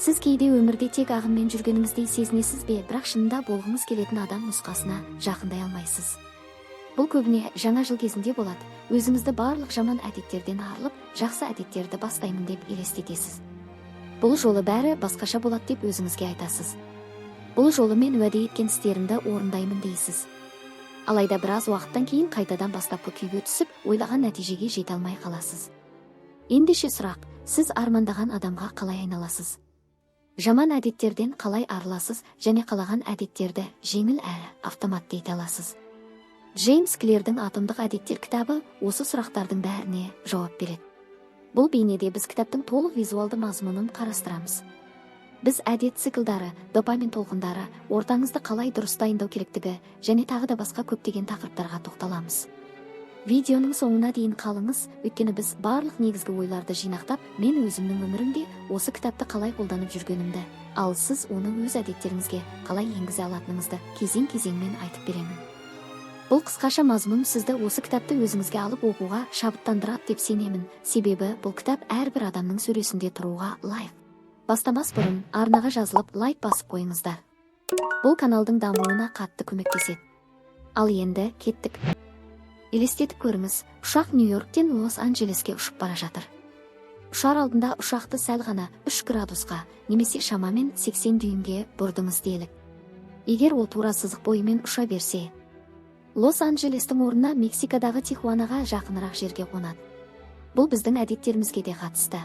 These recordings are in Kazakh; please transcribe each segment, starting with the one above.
Сіз кейде өмірде тек ағынмен жүргеніңіздей сезінесіз бе, бірақ шынында болғыңыз келетін адам нұсқасына жақындай алмайсыз? Бұл көбіне жаңа жыл кезінде болады. Өзіңізді барлық жаман әдеттерден арылып, жақсы әдеттерді бастаймын деп елестетесіз. Бұл жолы бәрі басқаша болады деп өзіңізге айтасыз. Бұл жолы мен уәде еткен істерімді орындаймын дейсіз. Алайда біраз уақыттан кейін қайтадан бастапқы күйге түсіп, ойлаған нәтижеге жете алмай қаласыз. Ендеше сұрақ: сіз армандаған адамға қалай айналасыз? Жаман әдеттерден қалай арыласыз және қалаған әдеттерді жеңіл әрі автоматты ете аласыз? Джеймс Клирдің «Атомдық әдеттер» кітабы осы сұрақтардың бәріне жауап береді. Бұл бейнеде біз кітаптың толық визуалды мазмұнын қарастырамыз. Біз әдет циклдары, допамин толқындары, ортаңызды қалай дұрыс дайындау керектігі және тағы да басқа көптеген тақырыптарға тоқталамыз. Видеоның соңына дейін қалыңыз, өйткені біз барлық негізгі ойларды жинақтап, мен өзімнің өмірімде осы кітапты қалай қолданып жүргенімді, ал сіз оны өз әдеттеріңізге қалай енгізе алатыныңызды кезең-кезеңмен айтып беремін. Бұл қысқаша мазмұн сізді осы кітапты өзіңізге алып оқуға шабыттандырады деп сенемін, себебі бұл кітап әрбір адамның сөресінде тұруға лайық. Бастамас бұрын арнаға жазылып, лайк басып қойыңыздар. Бұл каналдың дамуына қатты көмектеседі. Ал енді кеттік. Елестетіп көріңіз: ұшақ Нью-Йорктен Лос-Анджелеске ұшып бара жатыр. Ұшар алдында ұшақты сәл ғана 3 градусқа немесе шамамен 80 дюймге бұрдыңыз делік. Егер ол тура сызық бойымен ұша берсе, Лос-Анджелестің орнына Мексикадағы Тихуанаға жақынырақ жерге қонады. Бұл біздің әдеттерімізге де қатысты.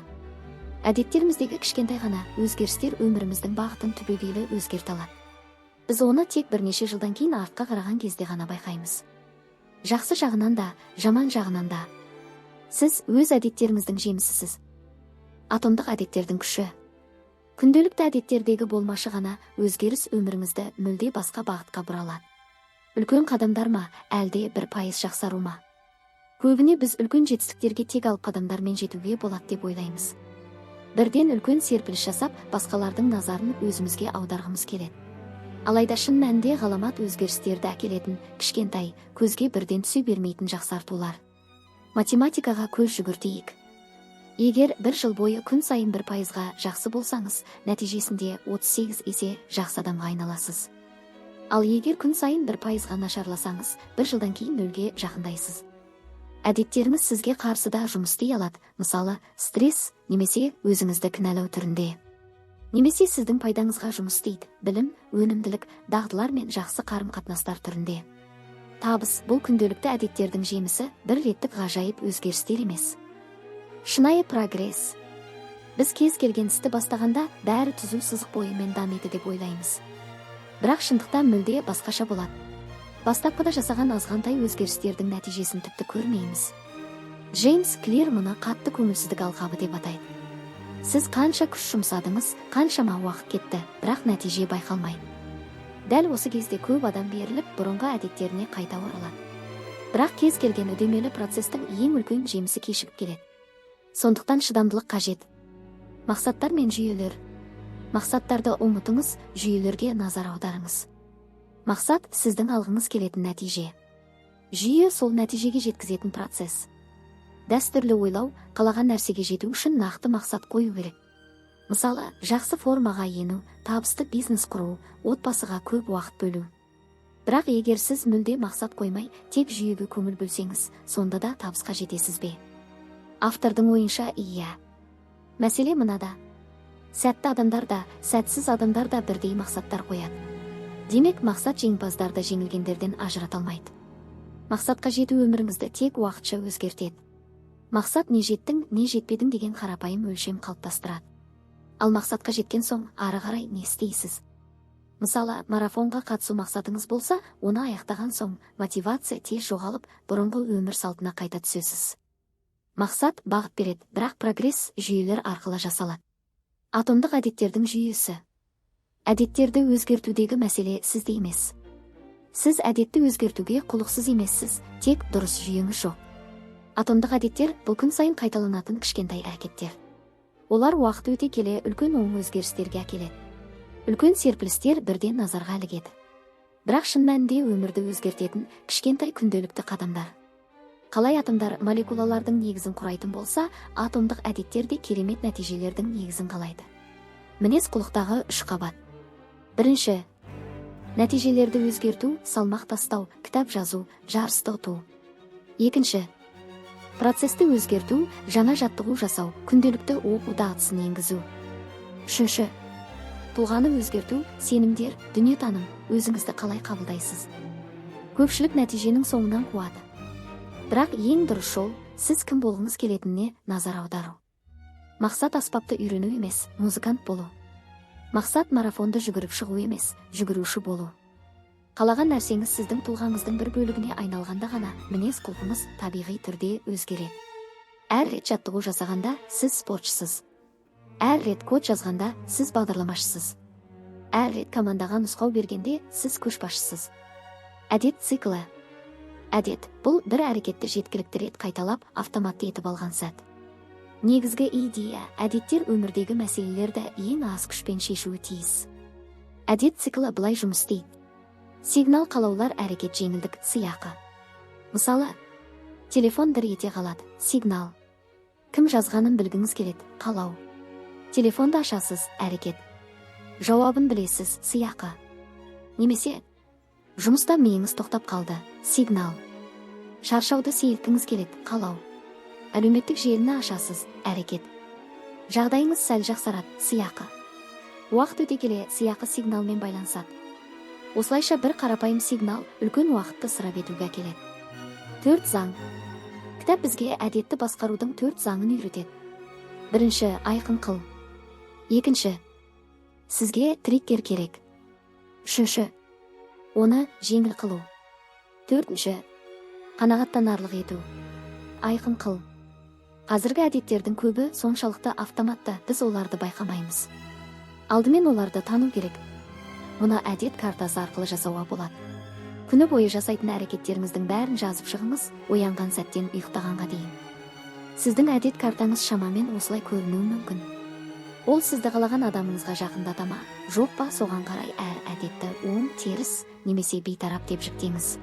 Әдеттеріміздегі кішкентай ғана өзгерістер өміріміздің бағытын түбегейлі өзгерте алады. Біз оны тек бірнеше жылдан кейін артқа қараған кезде ғана байқаймыз. Жақсы жағынан да, жаман жағынан да. Сіз өз әдеттеріңіздің жемісісіз. Атомдық әдеттердің күші. Күнделікті әдеттердегі болмашы ғана өзгеріс өміріңізді мүлде басқа бағытқа бұра алады. Үлкен қадамдар ма, әлде 1% жақсару ма? Көбіне біз үлкен жетістіктерге тек алып қадамдармен жетуге болады деп ойлаймыз. Бірден үлкен серпіліс жасап, басқалардың назарын өзімізге аударғымыз келеді. Алайда шын мәнінде ғаламат өзгерістерді әкелетін кішкентай, көзге бірден түсе бермейтін жақсартулар. Математикаға көз жүгіртейік. Егер бір жыл бойы күн сайын 1%-ға жақсы болсаңыз, нәтижесінде 38 есе жақсы адамға айналасыз. Ал егер күн сайын 1%-ға нашарласаңыз, бір жылдан кейін нөлге жақындайсыз. Әдеттеріңіз сізге қарсы да жұмыс істей алады, мысалы, стресс немесе өзіңізді кінәлау түрінде. Немесе сіздің пайдаңызға жұмыс істейді, білім, өнімділік, дағдылар мен жақсы қарым-қатынастар түрінде. Табыс – бұл күнделікті әдеттердің жемісі, бір реттік ғажайып өзгерістер емес. Шынайы прогресс. Біз кез келген істі бастағанда бәрі түзу сызық бойымен дамиды деп ойлаймыз. Бірақ шындықта мүлде басқаша болады. Бастапқыда жасаған азғантай өзгерістердің нәтижесін тіпті көрмейміз. Джеймс Клир мұны қатты көңілсіздік алқабы деп атайды. Сіз қанша күш жұмсадыңыз, қаншама уақыт кетті, бірақ нәтиже байқалмайды. Дәл осы кезде көп адам беріліп, бұрынғы әдеттеріне қайта оралады. Бірақ кез келген үдемелі процестің ең үлкен жемісі кешігіп келеді. Сондықтан шыдамдылық қажет. Мақсаттар мен жүйелер. Мақсаттарды ұмытыңыз, жүйелерге назар аударыңыз. Мақсат – сіздің алғыңыз келетін нәтиже. Жүйе – сол нәтижеге жеткізетін процесс. Дәстүрлі ойлау: қалаған нәрсеге жету үшін нақты мақсат қою керек. Мысалы, жақсы формаға ену, табысты бизнес құру, отбасыға көп уақыт бөлу. Бірақ егер сіз мүлде мақсат қоймай, тек жүйеге көңіл бөлсеңіз, сонда да табысқа жетесіз бе? Автордың ойынша, иә. Мәселе мынада: сәтті адамдар да, сәтсіз адамдар да бірдей мақсаттар қояды. Демек, мақсат жеңімпаздарды жеңілгендерден ажырата алмайды. Мақсатқа жету өміріңізді тек уақытша өзгертеді. Мақсат не жеттің, не жетпедің деген қарапайым өлшем қалыптастырады. Ал мақсатқа жеткен соң ары қарай не істейсіз? Мысалы, марафонға қатысу мақсатыңыз болса, оны аяқтаған соң мотивация тез жоғалып, бұрынғы өмір салтына қайта түсесіз. Мақсат бағыт береді, бірақ прогресс жүйелер арқылы жасалады. Атомдық әдеттердің жүйесі. Әдеттерді өзгертудегі мәселе сізде емес. Сіз әдетті өзгертуге құлықсыз емессіз, тек дұрыс жүйеңіз жоқ. Атомдық әдеттер – бұл күн сайын қайталанатын кішкентай әрекеттер. Олар уақыт өте келе үлкен оң өзгерістерге әкеледі. Үлкен серпілістер бірден назарға ілігеді, бірақ шын мәнінде өмірді өзгертетін кішкентай күнделікті қадамдар. Қалай атомдар молекулалардың негізін құрайтын болса, атомдық әдеттер де керемет нәтижелердің негізін қалайды. Мінез құлықтағы үш қабат. Бірінші, нәтижелерді өзгерту, салмақ тастау, кітап жазу, жарысты ұту. Екінші, процесті өзгерту, жаңа жаттығу жасау, күнделікті оқу дағдысын енгізу. Үшінші, тұлғаны өзгерту, сенімдер, дүниетаным, өзіңізді қалай қабылдайсыз. Көпшілік нәтиженің соңынан қуады. Бірақ ең дұрыс жол — сіз кім болғыңыз келетініне назар аудару. Мақсат — аспапты үйрену емес, музыкант болу. Мақсат — марафонды жүгіріп шығу емес, жүгіруші болу. Қалаған нәрсеңіз сіздің тұлғаңыздың бір бөлігіне айналғанда ғана мінез құлқыңыз табиғи түрде өзгереді. Әр рет жаттығу жасағанда сіз спортшысыз. Әр рет код жазғанда сіз бағдарламашысыз. Әр рет командаға нұсқау бергенде сіз көшбасшысыз. Әдет циклі. Әдет — бұл бір әрекетті жеткілікті рет қайталап, автоматты етіп алған сәт. Негізгі идея: әдеттер өмірдегі мәселелерді ең аз күшпен шешуі тиіс. Әдет циклі былай жұмыс істейді: сигнал, қалаулар, әрекет, жеңілдік, сыйақы. Мысалы, телефон дір ете қалады — сигнал. Кім жазғанын білгіңіз келеді — қалау. Телефонды ашасыз — әрекет. Жауабын білесіз — сыйақы. Немесе жұмыста миыңыз тоқтап қалды — сигнал. Шаршауды сейілткіңіз келеді — қалау. Әлеуметтік желіні ашасыз — әрекет. Жағдайыңыз сәл жақсарады — сыйақы. Уақыт өте келе сыйақы сигналмен байланысады. Осылайша бір қарапайым сигнал үлкен уақытты ысырап етуге әкеледі. Төрт заң. Кітап бізге әдетті басқарудың төрт заңын үйретеді. Бірінші, айқын қыл. Екінші, сізге триггер керек. Үшінші, оны жеңіл қылу. Төртінші, қанағаттанарлық ету. Айқын қыл. Қазіргі әдеттердің көбі соншалықты автоматты, біз оларды байқамаймыз. Алдымен оларды тану керек. Мұны әдет картасы арқылы жасауға болады. Күні бойы жасайтын әрекеттеріңіздің бәрін жазып шығыңыз, оянған сәттен ұйықтағанға дейін. Сіздің әдет картаңыз шамамен осылай көрінуі мүмкін. Ол сізді қалаған адамыңызға жақындата ма, жоқ па, соған қарай әр әдетті оң, теріс немесе бейтарап деп жіктеңіз.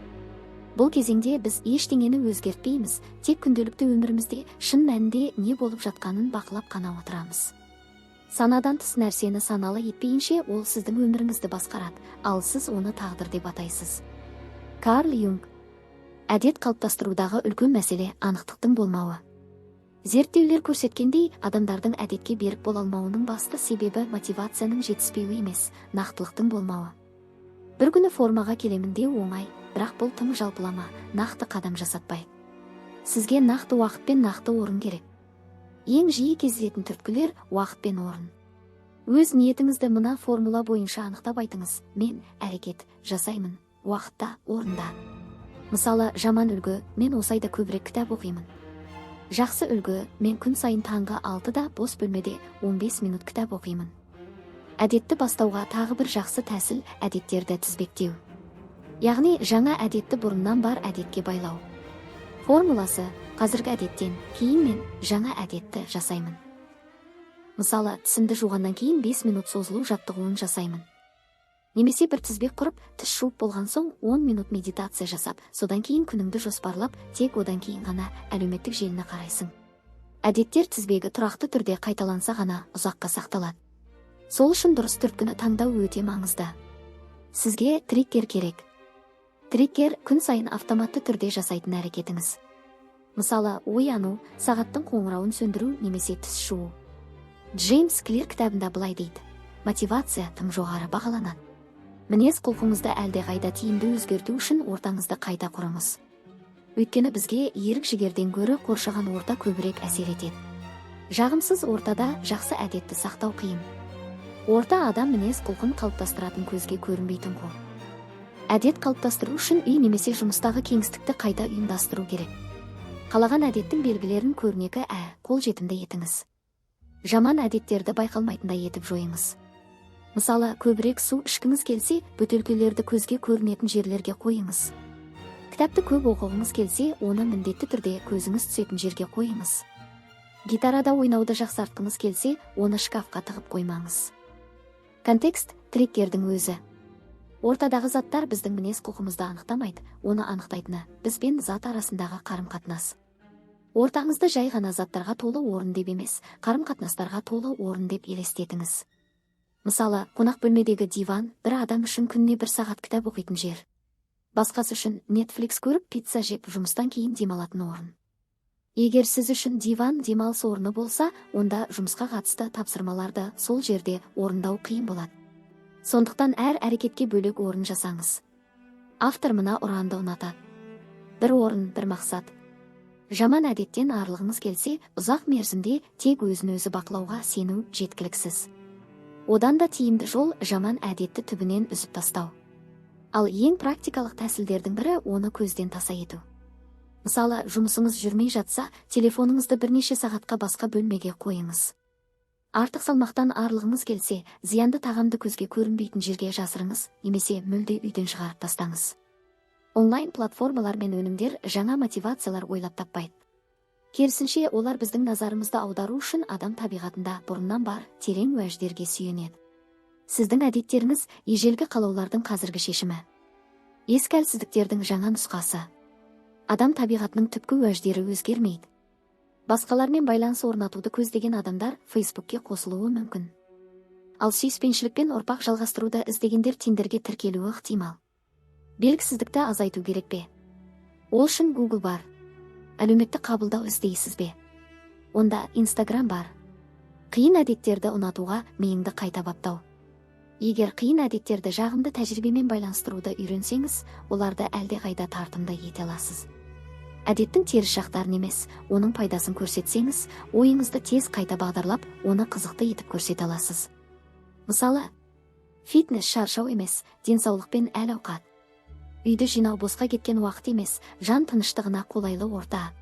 Бұл кезеңде біз ештеңені өзгертпейміз, тек күнделікті өмірімізде шын мәнінде не болып жатқанын бақылап қана отырамыз. Санадан тыс нәрсені саналы етпейінше, ол сіздің өміріңізді басқарады, ал сіз оны тағдыр деп атайсыз. Карл Юнг. Әдет қалыптастырудағы үлкен мәселе — анықтықтың болмауы. Зерттеулер көрсеткендей, адамдардың әдетке берік бола алмауының басты себебі мотивацияның жетіспеуі емес, нақтылықтың болмауы. Бір күні формаға келемін деу оңай, бірақ бұл тым жалпылама, нақты қадам жасатпайды. Сізге нақты уақыт пен нақты орын керек. Ең жиі кездесетін түрткілер — уақыт пен орын. Өз ниетіңізді мына формула бойынша анықтап айтыңыз: мен әрекет жасаймын уақытта, орында. Мысалы, жаман үлгі: мен осы айда көбірек кітап оқимын. Жақсы үлгі: мен күн сайын таңғы 6-да бос бөлмеде 15 минут кітап оқимын. Әдетті бастауға тағы бір жақсы тәсіл — әдеттерді тізбектеу, яғни жаңа әдетті бұрыннан бар әдетке байлау. Формуласы: қазіргі әдеттен кейін мен жаңа әдетті жасаймын. Мысалы, тісімді жуғаннан кейін 5 минут созылу жаттығуын жасаймын. Немесе бір тізбек құрып, тіс жуып болған соң 10 минут медитация жасап, содан кейін күніңді жоспарлап, тек одан кейін ғана әлеуметтік желіні қарайсың. Әдеттер тізбегі тұрақты түрде қайталанса ғана ұзаққа сақталады. Сол үшін дұрыс түрткіні таңдау өте маңызды. Сізге триггер керек. Триггер — күн сайын автоматты түрде жасайтын әрекетіңіз. Мысалы, ояну, сағаттың қоңырауын сөндіру немесе тіс жуу. Джеймс Клир кітабында былай дейді: мотивация тым жоғары бағаланады. Мінез құлқыңызды әлдеқайда тиімді өзгерту үшін ортаңызды қайта құрыңыз. Өйткені бізге ерік жігерден гөрі қоршаған орта көбірек әсер етеді. Жағымсыз ортада жақсы әдетті сақтау қиын. Орта — адам мінез құлқын қалыптастыратын көзге көрінбейтін қол. Әдет қалыптастыру үшін үй немесе жұмыстағы кеңістікті қайта ұйымдастыру керек. Қалаған әдеттің белгілерін көрнекі ә қолжетімді етіңіз. Жаман әдеттерді байқалмайтындай етіп жойыңыз. Мысалы, көбірек су ішкіңіз келсе, бөтелкелерді көзге көрінетін жерлерге қойыңыз. Кітапты көп оқығыңыз келсе, оны міндетті түрде көзіңіз түсетін жерге қойыңыз. Гитарада ойнауды жақсартқыңыз келсе, оны шкафқа тығып қоймаңыз. Контекст — триггердің өзі. Ортадағы заттар біздің мінез құлқымызды анықтамайды, оны анықтайтыны — біз бен зат арасындағы қарым қатынас. Ортаңызды жай ғана заттарға толы орын деп емес, қарым қатынастарға толы орын деп елестетіңіз. Мысалы, қонақ бөлмедегі диван бір адам үшін күніне бір сағат кітап оқитын жер. Басқасы үшін Netflix көріп, пицца жеп, жұмыстан кейін демалатын орын. Егер сіз үшін диван демалыс орны болса, онда жұмысқа қатысты тапсырмаларды сол жерде орындау қиын болады. Сондықтан әр әрекетке бөлек орын жасаңыз. Автор мына ұранды ұнатады: «Бір орын, бір мақсат». Жаман әдеттен арылғыңыз келсе, ұзақ мерзімде тек өзін өзі бақылауға сену жеткіліксіз. Одан да тиімді жол – жаман әдетті түбінен үзіп тастау. Ал ең практикалық тәсілдердің бірі – оны көзден таса ету. Мысалы, жұмысыңыз жүрмей жатса, телефоныңызды бірнеше сағатқа басқа бөлмеге қойыңыз. Артық салмақтан арылғыңыз келсе, зиянды тағамды көзге көрінбейтін жерге жасырыңыз немесе мүлде үйден шығарып тастаңыз. Онлайн платформалар мен өнімдер жаңа мотивациялар ойлап таппайды. Керісінше, олар біздің назарымызды аудару үшін адам табиғатында бұрыннан бар терең уәждерге сүйенеді. Сіздің әдеттеріңіз – ежелгі қалаулардың қазіргі шешімі, ескі әлсіздіктердің жаңа нұсқасы. Адам табиғатының түпкі уәждері өзгермейді. Басқалармен байланыс орнатуды көздеген адамдар Фейсбукке қосылуы мүмкін. Ал сүйіспеншілік пен ұрпақ жалғастыруды іздегендер Тиндерге тіркелуі ықтимал. Белгісіздікті азайту керек пе? Ол үшін Google бар. Әлеуметтік қабылдау іздейсіз бе? Онда Инстаграм бар. Қиын әдеттерді ұнатуға миыңды қайта баптау. Егер қиын әдеттерді жағымды тәжірибемен байланыстыруды үйренсеңіз, оларды әлдеқайда тартымды ете аласыз. Әдеттің теріс жақтарын емес, оның пайдасын көрсетсеңіз, ойыңызды тез қайта бағдарлап, оны қызықты етіп көрсете аласыз. Мысалы, фитнес шаршау емес, денсаулық пен әл ауқат. Үйді жинау босқа кеткен уақыт емес, жан тыныштығына қолайлы орта.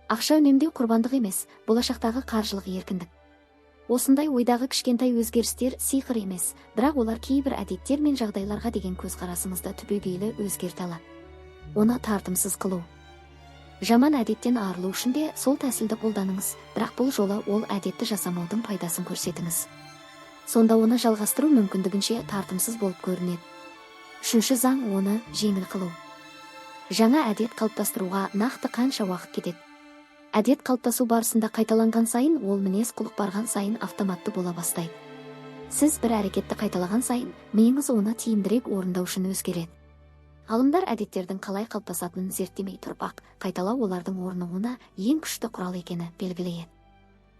Ақша үнемдеу құрбандық емес, болашақтағы қаржылық еркіндік. Осындай ойдағы кішкентай өзгерістер сиқыр емес, бірақ олар кейбір әдеттер мен жағдайларға деген көзқарасыңызды түбегейлі өзгерте алады. Оны тартымсыз қылу. Жаман әдеттен арылу үшін де сол тәсілді қолданыңыз, бірақ бұл жолы ол әдетті жасамаудың пайдасын көрсетіңіз. Сонда оны жалғастыру мүмкіндігінше тартымсыз болып көрінеді. Үшінші заң – оны жеңіл қылу. Жаңа әдет қалыптастыруға нақты қанша уақыт кетеді? Әдет қалыптасу барысында қайталанған сайын, ол мінез құлық барған сайын автоматты бола бастайды. Сіз бір әрекетті қайталаған сайын, миыңыз оны тиімдірек орындау үшін өзгереді. Ғалымдар әдеттердің қалай қалыптасатынын зерттемей тұрып ақ, қайталау олардың орнығуына ең күшті құрал екені белгілі еді.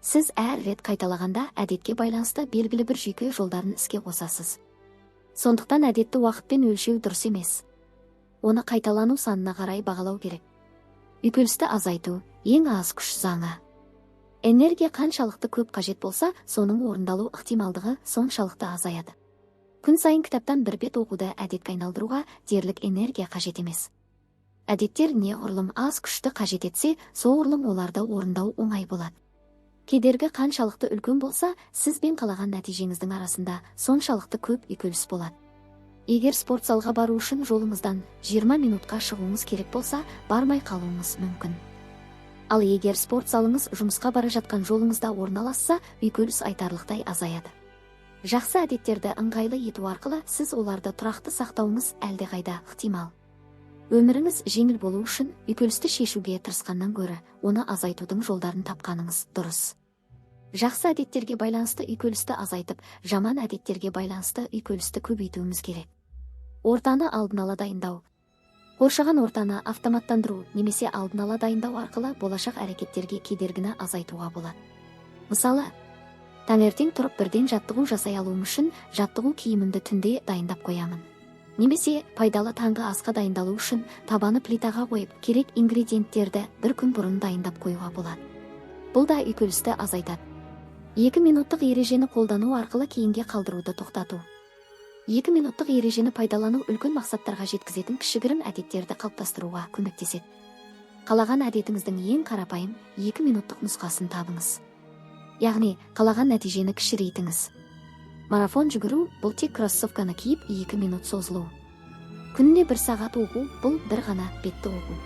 Сіз әр рет қайталағанда әдетке байланысты белгілі бір жүйке жолдарын іске қосасыз. Сондықтан әдетті уақытпен өлшеу дұрыс емес. Оны қайталану санына қарай бағалау керек. Үйкелісті азайту – ең аз күш заңы. Энергия қаншалықты көп қажет болса, соның орындалу ықтималдығы соншалықты азаяды. Күн сайын кітаптан бір бет оқуды әдетке айналдыруға дерлік энергия қажет емес. Әдеттер неғұрлым аз күшті қажет етсе, соғұрлым оларды орындау оңай болады. Кедергі қаншалықты үлкен болса, сіз бен қалаған нәтижеңіздің арасында соншалықты көп үйкеліс болады. Егер спорт залға бару үшін жолыңыздан 20 минутқа шығуыңыз керек болса, бармай қалуыңыз мүмкін. Ал егер спорт залыңыз жұмысқа бара жатқан жолыңызда орналасса, үйкеліс айтарлықтай азаяды. Жақсы әдеттерді ыңғайлы ету арқылы сіз оларды тұрақты сақтауыңыз әлдеқайда ықтимал. Өміріңіз жеңіл болу үшін үйкелісті шешуге тырысқаннан гөрі, оны азайтудың жолдарын тапқаныңыз дұрыс. Жақсы әдеттерге байланысты үйкелісті азайтып, жаман әдеттерге байланысты үйкелісті көбейтуіміз керек. Ортаны алдын ала дайындау. Қоршаған ортаны автоматтандыру немесе алдын ала дайындау арқылы болашақ әрекеттерге кедергіні азайтуға болады. Мысалы, таңертең тұрып бірден жаттығу жасай алуым үшін жаттығу киімімді түнде дайындап қоямын. Немесе пайдалы таңғы асқа дайындалу үшін табаны плитаға қойып, керек ингредиенттерді бір күн бұрын дайындап қоюға болады. Бұл да үйкелісті азайтады. 2 минуттық ережені қолдану арқылы кейінге қалдыруды тоқтату. 2 минуттық ережені пайдалану үлкен мақсаттарға жеткізетін кішігірім әдеттерді қалыптастыруға көмектеседі. Қалаған әдетіңіздің ең қарапайым 2 минуттық нұсқасын табыңыз. Яғни, қалаған нәтижені кішірейтіңіз. Марафон жүгіру – бұл тек кроссовканы киіп 2 минут созылу. Күніне бір сағат оқу – бұл бір ғана бетті оқу.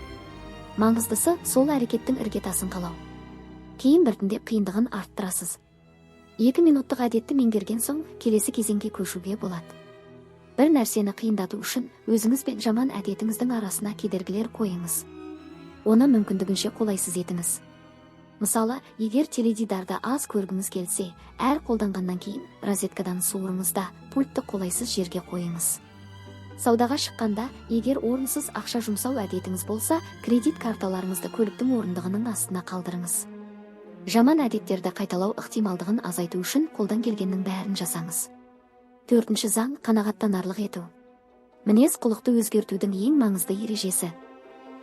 Маңыздысы – сол әрекеттің іргетасын қалау. Кейін біртіндеп қиындығын арттырасыз. 2 минуттық әдетті меңгерген соң, келесі кезеңге көшуге болады. Бір нәрсені қиындату үшін өзіңіз бен жаман әдетіңіздің арасына кедергілер қойыңыз. Оны мүмкіндігінше қолайсыз етіңіз. Мысалы, егер теледидарды аз көргіңіз келсе, әр қолданғаннан кейін розеткадан суырыңыз да, пультті қолайсыз жерге қойыңыз. Саудаға шыққанда, егер орынсыз ақша жұмсау әдетіңіз болса, кредит карталарыңызды көліктің орындығының астына қалдырыңыз. Жаман әдеттерді қайталау ықтималдығын азайту үшін қолдан келгеннің бәрін жасаңыз. Төртінші заң: қанағаттанарлық ету. Мінез құлықты өзгертудің ең маңызды ережесі.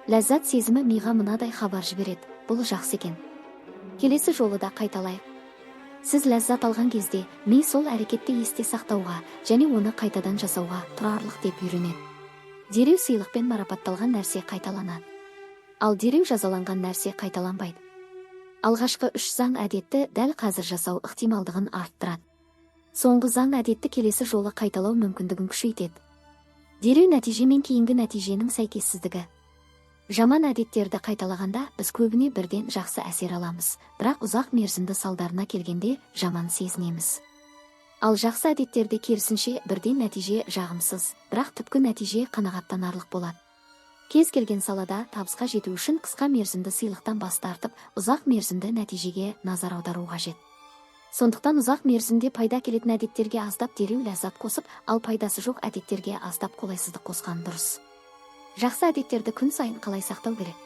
Ләззат сезімі миға мынадай хабар жібереді: бұл жақсы екен, келесі жолы да қайталайық. Сіз ләззат алған кезде ми сол әрекетті есте сақтауға және оны қайтадан жасауға тұрарлық деп үйренеді. Дереу сыйлықпен марапатталған нәрсе қайталанады, ал дереу жазаланған нәрсе қайталанбайды. Алғашқы үш заң әдетті дәл қазір жасау ықтималдығын арттырады. Соңғы заң әдетті келесі жолы қайталау мүмкіндігін күшейтеді. Дереу нәтиже мен кейінгі нәтиженің сәйкессіздігі. Жаман әдеттерді қайталағанда, біз көбіне бірден жақсы әсер аламыз, бірақ ұзақ мерзімді салдарына келгенде жаман сезінеміз. Ал жақсы әдеттерде керісінше, бірден нәтиже жағымсыз, бірақ түпкі нәтиже қанағаттанарлық болады. Кез келген салада табысқа жету үшін қысқа мерзімді сыйлықтан бас тартып, ұзақ мерзімді нәтижеге назар аудару қажет. Сондықтан ұзақ мерзімде пайда әкелетін әдеттерге аздап дереу ләззат қосып, ал пайдасы жоқ әдеттерге аздап қолайсыздық қосқан дұрыс. Жақсы әдеттерді күн сайын қалай сақтау керек?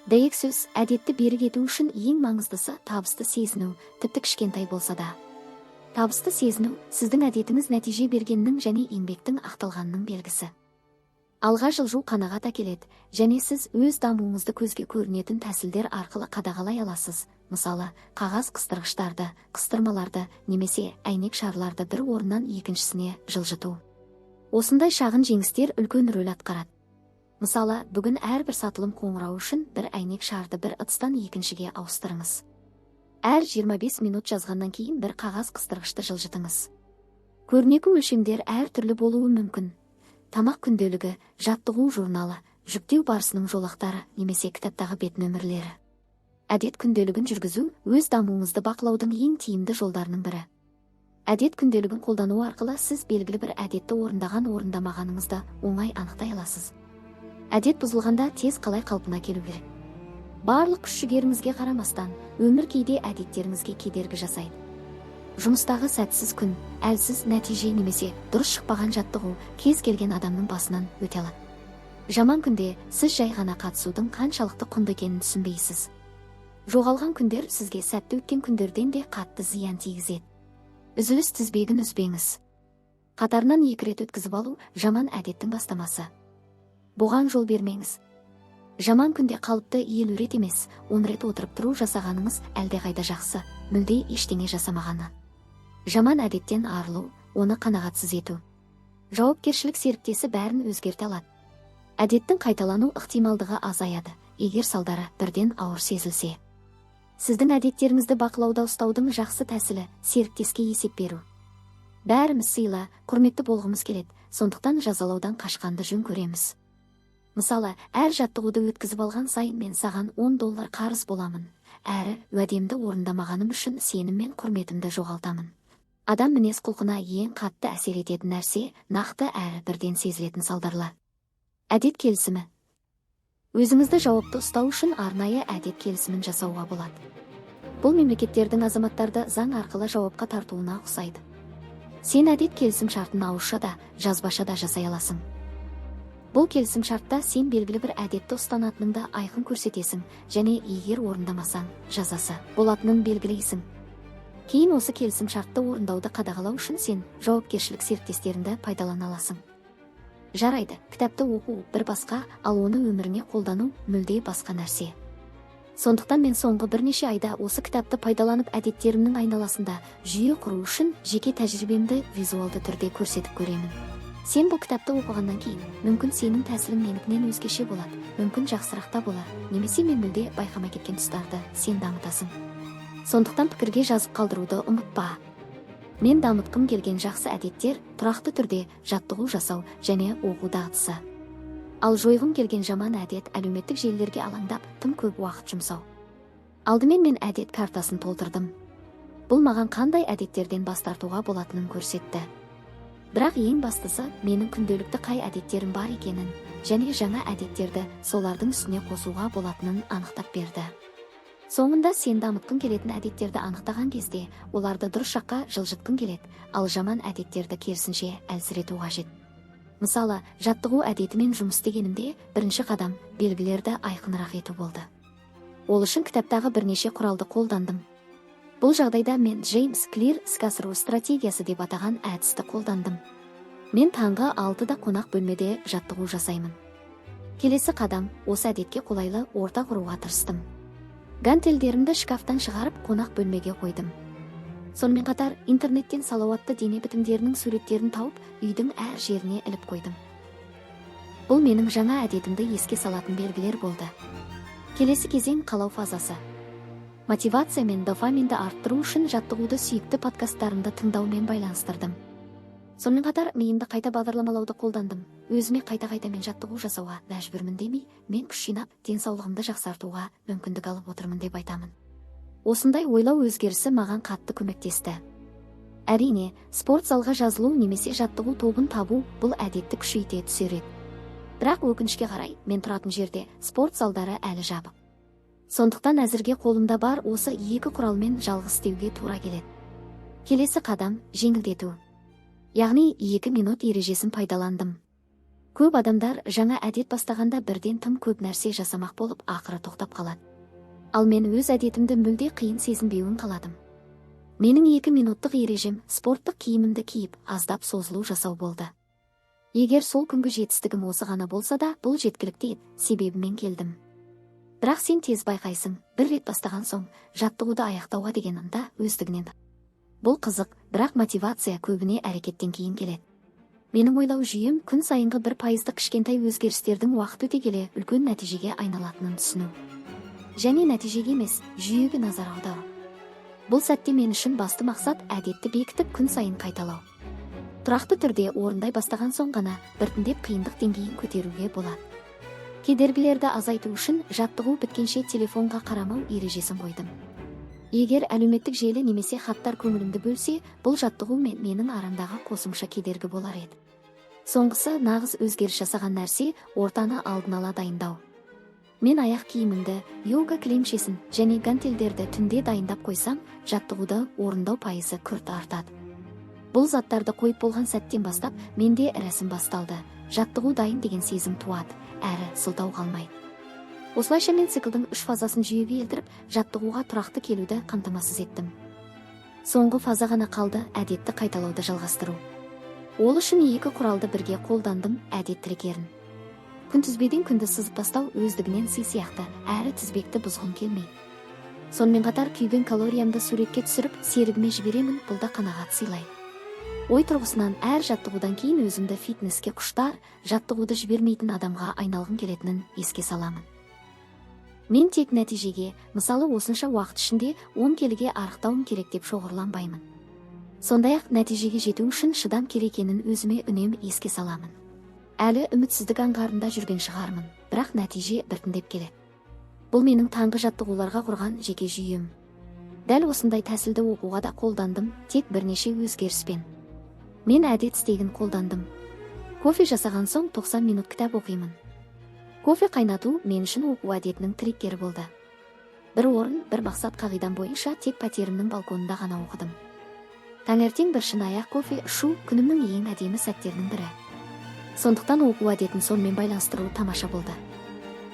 Дәйек сөз: әдетті берік ету үшін ең маңыздысы – табысты сезіну, тіпті кішкентай болса да. Табысты сезіну – сіздің әдетіңіз нәтиже бергенінің және еңбектің ақталғанының белгісі. Алға жылжу қанағат әкеледі және сіз өз дамуыңызды көзге көрінетін тәсілдер арқылы қадағалай аласыз. Мысалы, қағаз қыстырғыштарды, қыстырмаларды немесе әйнек шарларды бір орыннан екіншісіне жылжыту. Осындай шағын жеңістер үлкен рөл атқарады. Мысалы, бүгін әрбір сатылым қоңырауы үшін бір әйнек шарды бір ыдыстан екіншіге ауыстырыңыз. Әр 25 минут жазғаннан кейін бір қағаз қыстырғышты жылжытыңыз. Көрнекі өлшемдер әр түрлі болуы мүмкін: тамақ күнделігі, жаттығу журналы, жүктеу барысының жолақтары немесе кітаптағы бет нөмірлері. Әдет күнделігін жүргізу – өз дамуыңызды бақылаудың ең тиімді жолдарының бірі. Әдет күнделігін қолдану арқылы сіз белгілі бір әдетті орындаған орындамағаныңызды оңай анықтай аласыз. Әдет бұзылғанда тез қалай қалпына келу керек? Барлық күш жігеріңізге қарамастан, өмір кейде әдеттеріңізге кедергі жасайды. Жұмыстағы сәтсіз күн, әлсіз нәтиже немесе дұрыс шықпаған жаттығу кез келген адамның басынан өте алады. Жаман күнде сіз жай ғана қатысудың қаншалықты құнды екенін түсінбейсіз. Жоғалған күндер сізге сәтті өткен күндерден де қатты зиян тигізеді. Үзіліс тізбегін үзбеңіз. Қатарынан екі рет өткізіп алу – жаман әдеттің бастамасы. Бұған жол бермеңіз. Жаман күнде қалыпты 50 рет емес, 10 рет отырып тұру жасағаныңыз әлдеқайда жақсы, мүлде ештеңе жасамағаннан. Жаман әдеттен арылу – оны қанағатсыз ету. Жауапкершілік серіктесі бәрін өзгерте алады. Әдеттің қайталану ықтималдығы азаяды, егер салдары бірден ауыр сезілсе. Сіздің әдеттеріңізді бақылауда ұстаудың жақсы тәсілі – серіктеске есеп беру. Бәріміз сыйлы, құрметті болғымыз келеді, сондықтан жазалаудан қашқанды жөн көреміз. Мысалы, әр жаттығуды өткізіп алған сайын мен саған 10 доллар қарыз боламын, әрі уәдемді орындамағаным үшін сенім мен құрметімді жоғалтамын. Адам мінез құлқына ең қатты әсер ететін нәрсе – нақты әрі бірден сезілетін салдарлар. Әдет келісімі. Өзіңізді жауапты ұстау үшін арнайы әдет келісімін жасауға болады. Бұл мемлекеттердің азаматтарды заң арқылы жауапқа тартуына ұқсайды. Сен әдет келісім шартын ауызша да, жазбаша да жасай аласың. Бұл келісім шартта сен белгілі бір әдетті ұстанатыныңды айқын көрсетесің және егер орындамасаң, жазасы болатынын белгілейсің. Кейін осы келісім шартты орындауды қадағалау үшін сен жауапкершілік серіктестеріңді пайдалана аласың. Жарайды, кітапты оқу бір басқа, ал оны өміріңе қолдану мүлде басқа нәрсе. Сондықтан мен соңғы бірнеше айда осы кітапты пайдаланып, әдеттерімнің айналасында жүйе құру үшін жеке тәжірибемді визуалды түрде көрсетіп көремін. Сен бұл кітапты оқығаннан кейін, мүмкін, сенің тәсілің менікінен өзгеше болады, мүмкін, жақсырақ та болар немесе мен мүлде байқамай кеткен тұстарды сен дамытасың. Сондықтан пікірге жазып қалдыруды ұмытпа. Мен дамытқым келген жақсы әдеттер – тұрақты түрде жаттығу жасау және оқу дағдысы. Ал жойғым келген жаман әдет – әлеуметтік желілерге алаңдап, тым көп уақыт жұмсау. Алдымен мен әдет картасын толтырдым. Бұл маған қандай әдеттерден бас тартуға болатынын көрсетті. Бірақ ең бастысы, менің күнделікті қай әдеттерім бар екенін және жаңа әдеттерді солардың үстіне қосуға болатынын анықтап берді. Соңында сен дамытқың келетін әдеттерді анықтаған кезде, оларды дұрыс жаққа жылжытқың келеді, ал жаман әдеттерді керісінше әлсірету қажет. Мысалы, жаттығу әдетімен жұмыс істегенімде бірінші қадам белгілерді айқынырақ ету болды. Ол үшін кітаптағы бірнеше құралды қолдандым. Бұл жағдайда мен Джеймс Клир іске асыру стратегиясы деп атаған әдісті қолдандым. Мен таңғы 6-да қонақ бөлмеде жаттығу жасаймын. Келесі қадам осы әдетке қолайлы орта құруға тырыстым. Гантельдерімді шкафтан шығарып, қонақ бөлмеге қойдым. Сонымен қатар интернеттен салауатты дене бітімдерінің суреттерін тауып, үйдің әр жеріне іліп қойдым. Бұл менің жаңа әдетімді еске салатын белгілер болды. Келесі кезең қалау фазасы. Мотивация мен дофаминді арттыру үшін жаттығуды сүйікті подкасттарымды тыңдаумен байланыстырдым. Сонымен қатар миымды қайта бағдарламалауды қолдандым. Өзіме қайта-қайта мен жаттығу жасауға мәжбүрмін демей, мен күш жинап, денсаулығымды жақсартуға мүмкіндік алып отырмын деп айтамын. Осындай ойлау өзгерісі маған қатты көмектесті. Әрине, спорт залға жазылу немесе жаттығу тобын табу бұл әдетті күшейте түсер еді. Бірақ өкінішке қарай, мен тұратын жерде спорт залдары әлі жабық. Сондықтан әзірге қолымда бар осы екі құралмен жалғыз істеуге тура келеді. Келесі қадам жеңілдету. Яғни 2 минут ережесін пайдаландым. Көп адамдар жаңа әдет бастағанда бірден тым көп нәрсе жасамақ болып, ақыры тоқтап қалады. Ал мен өз әдетімді мүлде қиын сезінбеуін қаладым. Менің 2 минуттық ережем спорттық киімімді киіп, аздап созылу жасау болды. Егер сол күнгі жетістігім осы ғана болса да, бұл жеткілікті еді, себебімен келдім. Бірақ сен тез байқайсың, бір рет бастаған соң, жаттығуды аяқтауға деген ынта өздігінен. Бұл қызық, бірақ мотивация көбіне әрекеттен кейін келеді. Менің ойлау жүйем күн сайынғы 1%-дық кішкентай өзгерістердің уақыт өте келе үлкен нәтижеге айналатынын түсіну. Және нәтижеге емес, жүйеге назар аудару. Бұл сәтте мен үшін басты мақсат әдетті бекітіп, күн сайын қайталау. Тұрақты түрде орындай бастаған соң ғана біртіндеп қиындық деңгейін көтеруге болады. Кедергілерді азайту үшін жаттығу біткенше телефонға қарамау ережесін қойдым. Егер әлеуметтік желі немесе хаттар көңілімді бөлсе, бұл жаттығу мен менің арамдағы қосымша кедергі болар еді. Соңғысы нағыз өзгеріс жасаған нәрсе ортаны алдын ала дайындау. Мен аяқ киімімді, йога кілемшесін және гантельдерді түнде дайындап қойсам, жаттығуды орындау пайызы күрт артады. Бұл заттарды қойып болған сәттен бастап менде рәсім басталды. Жаттығу дайын деген сезім туады, әрі сылтау қалмайды. Осылайша мен циклдың 3 фазасын жүйеге келтіріп, жаттығуға тұрақты келуді қамтамасыз еттім. Соңғы фаза ғана қалды әдетті қайталауды жалғастыру. Ол үшін 2 құралды бірге қолдандым, әдет трекерін. Күнтізбеден күнді сызып тастау өздігінен сый сияқты, әрі тізбекті бұзғым келмейді. Сонымен қатар күйген калориямды суретке түсіріп, серігіме жіберемін, бұл да қанағат сыйлайды. Ой тұрғысынан әр жаттығудан кейін өзімді фитнеске құштар, жаттығуды жібермейтін адамға айналғым келетінін еске саламын. Мен тек нәтижеге, мысалы осынша уақыт ішінде 10 келіге арықтауым керек деп шоғырланбаймын. Сондай-ақ нәтижеге жету үшін шыдам керек екенін өзіме үнемі еске саламын. Әлі үмітсіздік аңғарында жүрген шығармын, бірақ нәтиже біртіндеп келеді. Бұл менің таңғы жаттығуларға құрған жеке жүйем. Дәл осындай тәсілді оқуға да қолдандым, тек бірнеше өзгеріспен. Мен әдет стегін қолдандым. Кофе жасаған соң 90 минут кітап оқимын. Кофе қайнату мен үшін оқу әдетінің триггері болды. Бір орын, бір мақсат қағидам бойынша тек пәтерімнің балконында ғана оқыдым. Таңертең бір шыныаяқ кофе ішу күнімнің ең әдемі сәттерінің бірі. Сондықтан оқу әдетін сонымен байланыстыру тамаша болды.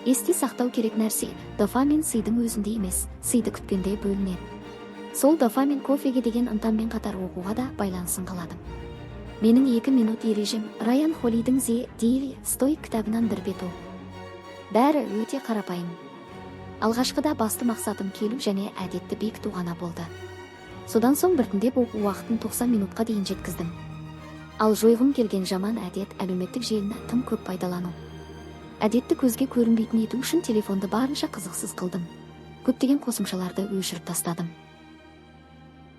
Есте сақтау керек нәрсе, дофамин сыйдың өзінде емес, сыйды күткенде бөлінеді. Сол дофамин кофеге деген ынтаммен қатар оқуға да байланысын қаладым. Менің 2 минут ережем Райан Холидейдің The Daily Stoic кітабынан бір бет оқу. Бәрі өте қарапайым. Алғашқыда басты мақсатым келу және әдетті бекіту ғана болды. Содан соң біртіндеп оқу уақытын 90 минутқа дейін жеткіздім. Ал жойғым келген жаман әдет әлеуметтік желіні тым көп пайдалану. Әдетті көзге көрінбейтін ету үшін телефонды барынша қызықсыз қылдым. Көптеген қосымшаларды өшіріп тастадым.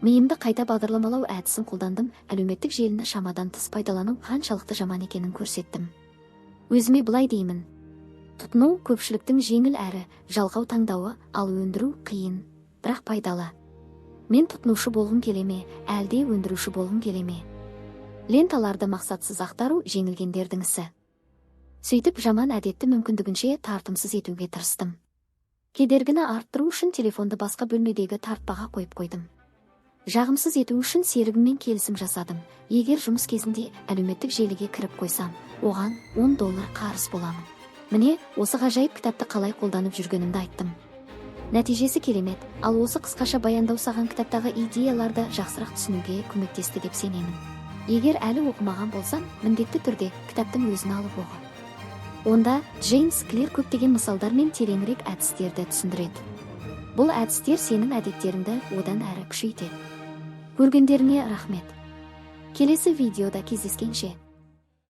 Миымды қайта бағдарламалау әдісін қолдандым, әлеуметтік желіні шамадан тыс пайдалану қаншалықты жаман екенін көрсеттім. Өзіме былай деймін. Тұтыну көпшіліктің жеңіл әрі жалқау таңдауы, ал өндіру қиын, бірақ пайдалы. Мен тұтынушы болғым келе ме, әлде өндіруші болғым келе ме? Ленталарды мақсатсыз ақтару жеңілгендердің ісі. Сөйтіп жаман әдетті мүмкіндігінше тартымсыз етуге тырыстым. Кедергіні арттыру үшін телефонды басқа бөлмедегі тартпаға қойып қойдым. Жағымсыз ету үшін серігіммен келісім жасадым: егер жұмыс кезінде әлеуметтік желіге кіріп қойсам, оған 10 доллар қарыз боламын. Міне, осы ғажайып кітапты қалай қолданып жүргенімді айттым. Нәтижесі керемет. Ал осы қысқаша баяндау саған кітаптағы идеяларды жақсырақ түсінуге көмектесті деп сенемін. Егер әлі оқымаған болсаң, міндетті түрде кітаптың өзін алып оқы. Онда Джеймс Клир көптеген мысалдар мен тереңірек әдістерді түсіндіреді. Бұл әдістер сенің әдеттеріңді одан әрі күшейтеді. Көргендеріңе рахмет. Келесі видеода кездескенше!